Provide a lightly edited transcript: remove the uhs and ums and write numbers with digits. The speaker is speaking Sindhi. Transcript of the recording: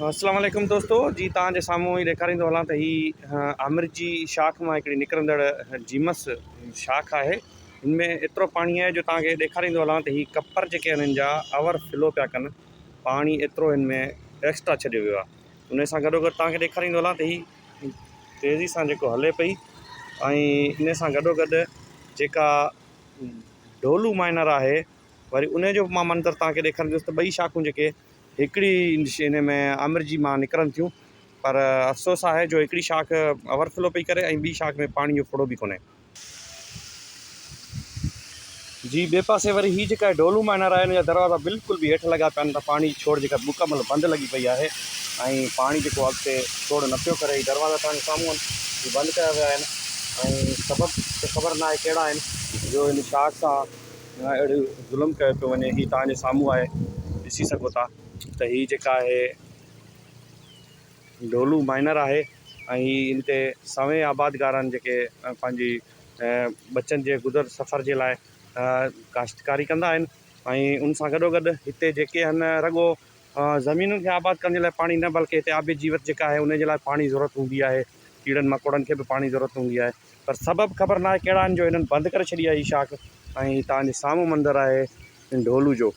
اسلام عليڪم دوستو جي توهان جي سامهون ئي ڏيکاريندو هلان ته هي عامر جي شاخ مان هڪڙي نڪرندڙ جيمس شاخ آهي هن ۾ ايترو پاڻي آهي جو توهان کي ڏيکاريندو هلان ته هي ڪپر جيڪي آهن هن جا اوور فلو پيا ڪن پاڻي ايترو هن ۾ ايڪسٽرا ڇڏيو ويو آهي ان سان گڏو گڏ توهان کي ڏيکاريندو هلان ته هي تيزي سان جيڪو هلي پئي ۽ ان سان گڏو گڏ جيڪا ڍولو مائنر آهي وري ان جو به مان منظر توهان کي ڏيکاريندس ته ٻئي شاخون جيڪي هڪڙي ان ۾ آمر جي مان نڪرن ٿيون پر افسوس آهي جو هڪڙي شاخ اوور فلو پئي ڪري ۽ ٻي شاخ ۾ پاڻي جو ڦڙو به ڪونهي. جي ٻئي پاسي وري هي جيڪا ڊولو مائنر آهي ان جا دروازا بلڪل به هيٺ لڳا پيا آهن ته پاڻي جي ڇوڙ جيڪا مڪمل بند لڳي پئي آهي ۽ پاڻي جيڪو اڳتي ڇوڙ نه پيو ڪري هي دروازا توهان جي سامهون آهن هي بند ڪيا ويا آهن ۽ سبب ته خبر ناهي ڪهڙا آهن جو هن شاخ سان اهڙو ظلم ڪيو پيو وڃي هي توهان جي سامهون آهي ڏسي سگهو ٿا ته هي جيڪا آهي ڍولو مائنر آهي ۽ هي ان تي سوين آبادگارن جيڪي پنهنجي ٻچن جي گذر سفر جي لاء ڪاشتڪاري ڪندا آهن ۽ ان سان گڏو گڏ هتي جيڪي آهن رڳو زمينن کي آباد ڪرڻ جي لاء پاڻي نه بلڪه هتي آبي جيوت جيڪا آهي ان جي لاء پاڻي ضرورت هوندي آهي ڪيڙن مڪوڙن کي به پاڻي ضرورت هوندي آهي پر سبب خبر ناهي ڪهڙا آهن جو هنن بند ڪري ڇڏي آهي هي شاخ ۽ هي توهان جي سامهون منظر آهي ڍولو جو.